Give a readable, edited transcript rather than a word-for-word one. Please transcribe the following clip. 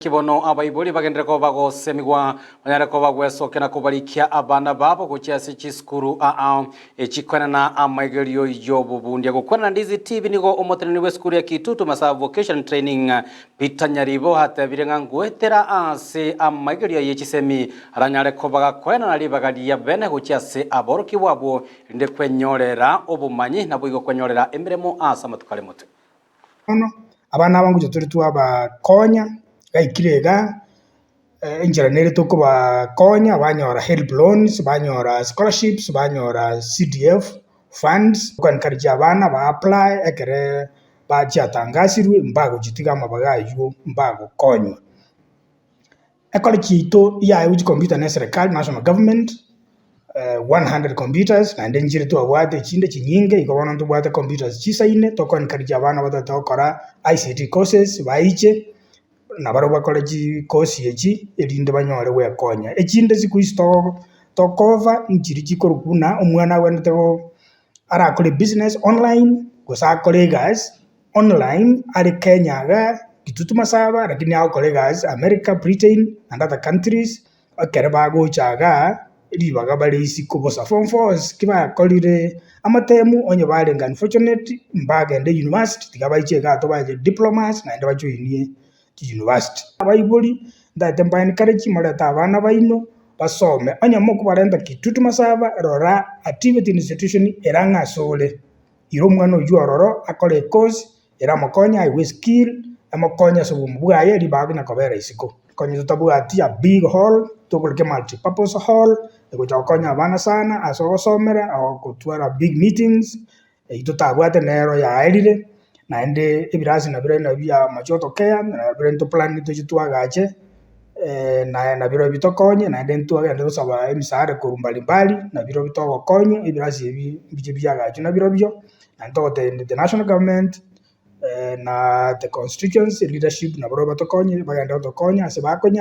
Naki bono abaibori bagenderere koba bagosemigwa, banyare koba gwesokia na kobarikia abana babo gochia ase chisukuru aa echikoenana amaigerio y'obobundia. Gokwana na Ndizi TV nigo omoteneneri bw'esukuru ya Kitutu Masaaba Vocation Training Peter Nyaribo atebire ng'a ngoetera ase amaigerio ye chisemi aranyare koba gakoenana ribaga ria bene gochia ase aborokigwa abwo erinde kwenyorera obomanyi naboigo kwenyorera emeremo ase amatuko are motwe. Bono abana aba ngocha tore twabakonya, gaikire iga, enchera nere tokobakonya banyora helb loans, banyora scholarships, banyora CDF funds, ko encourage abana ba apply ekere bachiatangasirwe mbagochitiga amabaga aywo mbagokonywa. Ecollege yaito yaewa chicomputer na eserekari, national government, 100 computers, naende nchire twabwate echinde chinyinge, igo bono ntobwate computers chisaine, toko encourage abana batagete gokora ICT courses baiche, nabarobwo bakore chikosi echi erinde banyore gwekonya. Echinde siku hizi togo tokova nchiria chikorokwa buna omwana agwenerete go arakore ebusiness online, gose akore egasi. Online are Kenya igaa, Kitutu Masaba lakini agokora egasi America, Britain and other countries, ekero bagocha igaa ribaga bare isiko bosa. Form fours ki bakorire amatemu onye barenge unfortunate mbagende university tiga baiche igaa tobae diplomas naende bajoinie chiuniversity. Abaibori ntagete mbae encourage morete abana baino basome, onye mokobarenta Kitutu Masaba rora a TVET institution ere ang'e asore. Ira omwana oyio ororo akore ekosi eramokonye aigwe eskill, emokonye ase obomo bwaye ribaga konya kobera isiko. Konya totabwati a big hall, tokoreka multi purpose hall, egocha gokonya abana sana ase ogosomera, gotwara big meetings, eyio totabwate nero yaerire, naende ebirasi nabirobio nabio bia machoto care, nabirobio ntoplanete toche twagache. Nabirobio bitokonye, naende ntwagenda gosaba emisaada korwa mbalimbali, nabirobio togokonya ebirasi ebi mbiche biagachwe nabirobio, naende togotebia the national government na the constituency leadership nabarobwo batokonye bagende gotokonya ase bakonya.